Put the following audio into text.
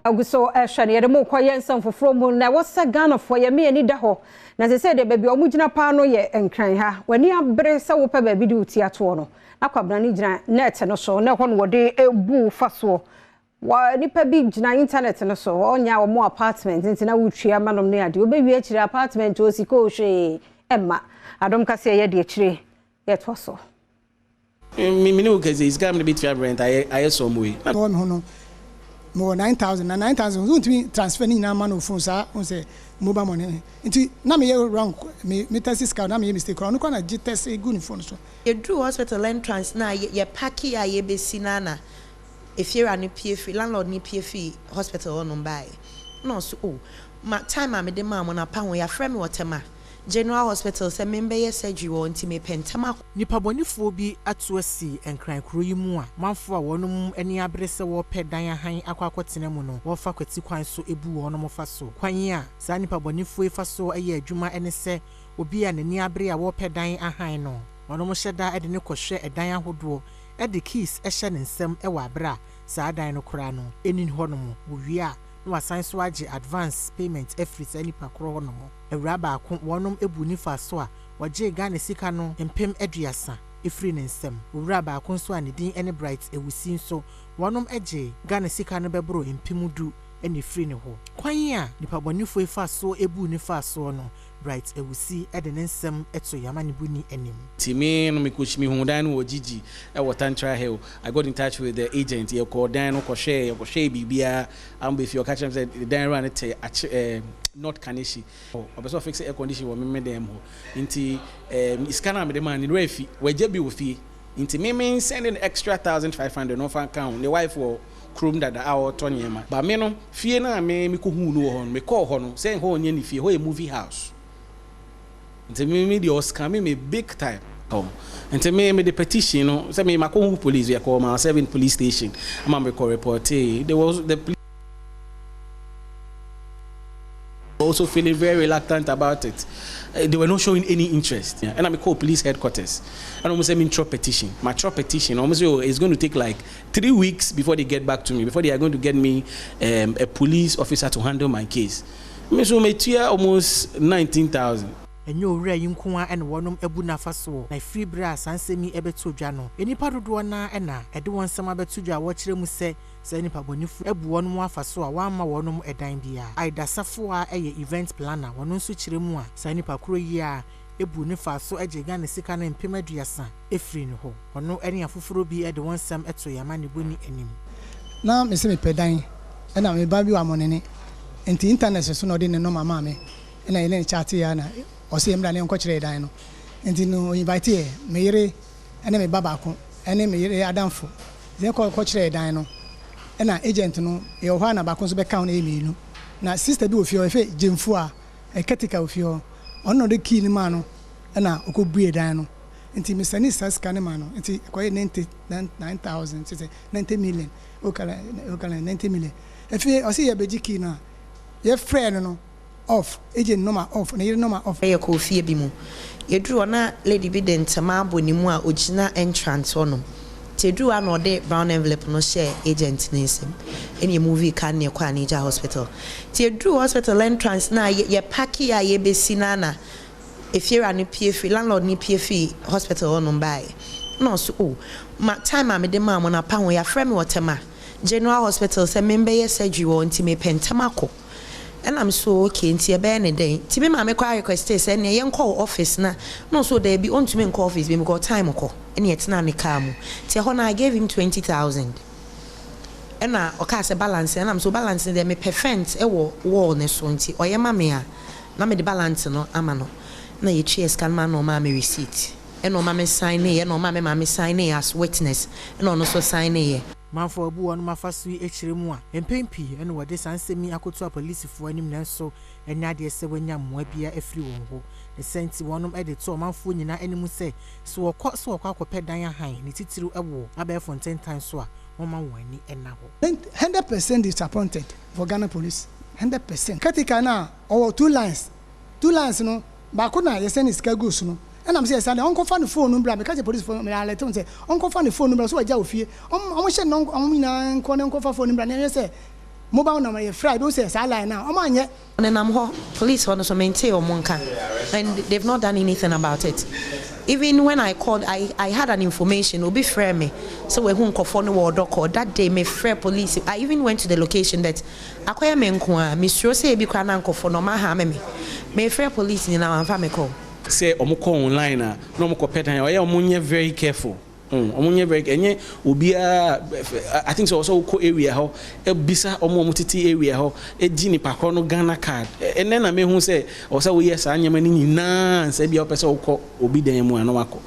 Agu so ɛhwɛ no yɛde mo kɔ yɛn nsɛm foforɔ mu na ɛwɔ sɛ Ghanafoɔ yɛn ani da hɔ na sɛ sɛ deɛ baabi a wɔn gyina paa no yɛ Nkran ha. W'ani abere sɛ wopɛ baabi de wo ti atoɔ no na Kwabena no gyina net no so na ɛhɔ no wɔde ebu fa soɔ. Wɔ nipa bi gyina internet no so, ɔnya wɔn apartment nti na wotua ma nom ne adeɛ. Wobɛwie akyire apartment o, sika o, hwee ɛmma. Adom kaseɛ yɛ de akyire yɛtoa so. Me ne wo kɛse sika mi de bi tua rent ayɛ sɔm wei. Wɔ me ho no, mewɔ 9,000 na 9,000 wontumi transfer ne nyinaa ma no phone saa wo sɛ mobile money, nti na meyɛ wrong. Me text sika na meyɛ mistake koraa, ɔno koraa na gye text gu ne phone so. Yɛduru hospital entrance na yɛ park a yɛbɛsi na efiewura no pie firi, landlord no pie firi hospital hɔnom baeɛ na ɔso, "Oh, ma time a mede maa mo no apa ho, yɛafrɛ me wɔ Tema General Hospital sɛ membɛyɛ surgery wɔ, nti mepɛ ntɛm akɔ." Nipabɔnefoɔ bi ato asi Nkran kuro yi mu a manfoɔ a wɔn ani abere sɛ wɔrepɛ dan ahan akɔ akɔtena mu no, wɔrefa kwati kwan so ebu wɔn fa so. Kwan a saa nipabɔnefoɔ yi fa so yɛ adwuma ne sɛ obi a n'ani abere a wɔrepɛ dan ahan no, wɔn hyɛ da de ne kɔhwɛ ɛdan ahodoɔ, de keys hyɛ ne nsam wɔ abere a saa dan no koraa no ɛni hɔnom. Wɔwie a, na wasan so agye advance payment afiri saa nipa korɔ hɔnom. Awura baako, wɔnom ebu nifa so a wɔgye Ghana sika no 30,000 efiri ne nsam. Owura baako nso a ne din ne Bright Ewusi nso, wɔnom gye Ghana sika no bɛboro 10,000 ɛna efiri ne hɔ. Kwan a nipabɔnefoɔ yi fa so ebu nifa soɔ no, Bright Ewusi de ne nsɛm to yama ne bu ni anim. Nti me no mekɔ mehu dan no wɔ Gigi ɛwɔ Tantra Hill. I got in touch with the agent, yɛkɔ dan no kɔhwɛ, yɛkɔhwɛ biribiara ama bɛfie. Ɔka kyerɛ me sɛ dan wura no te akye North Kaneshie, ɔpɛ sɛ ɔfix air condition wɔ meme dan mu hɔ, nti sika no a mede maa no ne werɛ afi, wagya bi wɔ fie, nti me send no extra 1,500 na ɔmfa nka ho. Ne wife wɔ kurom dada a ɔtɔ nneɛma ba. Me no fie no a me mekɔhuu no wɔ hɔ no, mekɔɔ hɔ no sɛ hɔ ɔnyɛ ne fie, hɔ yɛ movie house. Nti me deɛ, ɔscam me big time. Oh. Nti me de petition no sɛ me makɔhu police, yɛkɔ Mile 7 Police Station ama mekɔ report. There was the police also feeling very reluctant about it. They were not showing any interest. Yeah. And I call police headquarters. And almost say me petition. My petition. Almost say, oh, it's going to take like 3 weeks before they get back to me, before they are going to get me a police officer to handle my case. Me so me tua almost 19,000. Ɛnyɛ owura yi nko a ɛna wɔnom abu n'afa soɔ, na efiri bere a saa nsɛm yi ɛbɛto dwa no, nnipa dodoɔ naa ɛna ɛde wɔn nsɛm abɛto dwa a wɔkyerɛ mu sɛ saa nipa bɔnefo abu wɔn mu afa so a wɔama wɔnom ɛdan bia. Aida Safo a ɛyɛ event planner, wɔn nso kyerɛ mu a saa nipa koro yi a ebu ne fa so agye Ghana sika no 30,000 efiri ne hɔ. Ɔno ɛne afoforɔ bi ɛde wɔn nsɛm ɛto yama ne bɔni anim. Na mese mepɛ dan, ɛna me ba bi wɔ amɔnene, nti internet so na ɔde ne number maa me, ɛna yɛne ne chat yɛ, na ɔsɛ yɛ mmra ne nkɔkyerɛ dan no. Nti no invite yɛ, me yere ɛne me ba baako ɛne me yere adamfo, yɛn kɔ kɔkyerɛ dan no. Ɛna agent no yɛwɔ hɔ a, na baako nso bɛka ho na yɛ mmienu, na sister bi wɔ fie hɔ, yɛfɛ Gyemfu a ɛkɛtika wɔ fie hɔ, ɔno na ɔde key no maa no, ɛna ɔkɔ bue dan no. Nti mesane saa sika no ma no, nti ɛkɔyɛ 99,000, sɛ 90 million, okala okala 90 million. Afei ɔsɛ yɛbɛgye key no a, yɛfrɛ no off, agent number off, ne yere number off. Yɛ kɔɔ fie bi mu, yɛduru hɔ na lady bi de ntoma abɔ ne mu a ogyina entrance hɔnom, nti yɛduru hɔ a na ɔde brown envelope no hyɛ agent ne nsam, ɛna yɛ move car ne yɛkɔ Anigya Hospital. Nti yɛduru hospital entrance na yɛ park a yɛbɛsi na efiewura no pie firi, landlord no pie firi hospital hɔnom baeɛ na ɔso, "Oh, ma time a mede maa mo no apa ho, yɛafrɛ me wɔ Tema General Hospital sɛ membɛyɛ surgery wɔ, nti mepɛ ntɛm akɔ." Ɛna m so, "Okay, nti ɛbɛyɛ ne dɛn?" Nti me maame kɔ request sɛ nea yɛnkɔ wɔ office na ɔso daabi, ɔntumi nkɔ office bi because time kɔ. Ɛna yɛtena ne car mu, nti ɛhɔ no I gave him 20,000, ɛna ɔkaa sɛ balance. Ɛna m so balance no deɛ, mepɛ fence ɛwɔ wall ne so, nti ɔyɛ ma me a na mede balance no ama no. Na yɛtua sika no ma na ɔmaa me receipt, ɛna ɔma me sign ne yɛ, ɛna ɔma me maame sign ne as witness, ɛna ɔno nso sign ne yɛ. Manfo abu wɔn afa so yi akyerɛ mu a mpɛn pii ɛna wɔde saa nsɛm yi akoto apolisifoɔ anim, nanso ɛnyɛ adeɛ sɛ wɔanya mmoa bia afiri wɔn hɔ. Ne sɛ nti wɔnom de to ɔmanfoɔ nyinaa anim sɛ wɔkɔ akɔpɛ dan ahan ne titiriw ɛwɔ abɛɛfo ntentan so a, wɔma wɔn ani ɛna hɔ. 100% disappointed for Ghana Police, 100%. Caretaker na ɔwɔ two lines, two lines no baako na yɛsɛ ne sika gu so no, ɛnam sɛ yɛsa deɛ ɔnkɔfa ne phone no bra. Meka kyerɛ police fo, mɛ alert wɔn sɛ ɔnkɔfa ne phone no bra so wagya wɔ fie. Ɔmo hyɛ no, ɔmo nyinaa nkɔ ne nkɔfa phone no bra na ɛyɛ sɛ Mobile number yɛfrɛ a yɛbɛhu sɛ saa line no a wɔn anyɛ. Ɔnenam hɔ, police hɔ no so mentee wɔn nka and they've not done anything about it. Even when I called, I I had an information, obi frɛɛ me sɛ wahu nkurɔfoɔ no wɔ Ɔdɔkɔ, that day mefrɛɛ police, I even went to the location but akɔyɛ me nko ara, mesuro sɛ ebi koraa na nkurɔfoɔ no wɔaharme me. Mefrɛɛ police nyinaa wɔamfa me kɔɔ. Sɛ ɔmo kɔ online a na ɔmo kɔ pɛ dan a ɔyɛ a ɔmo nyɛ very careful. Mm, ɔmo nyɛ very ɛnyɛ obiara I think sɛ ɔwɔ sɛ wokɔ area hɔ bisa ɔmo a ɔmo tete area hɔ gye nipa korɔ no Ghana card. Ɛnɛ na mehu sɛ ɔwɔ sɛ woyɛ saa nneɛma no nyinaa ansa bi a wopɛ sɛ wokɔ obi dan mu a na wakɔ.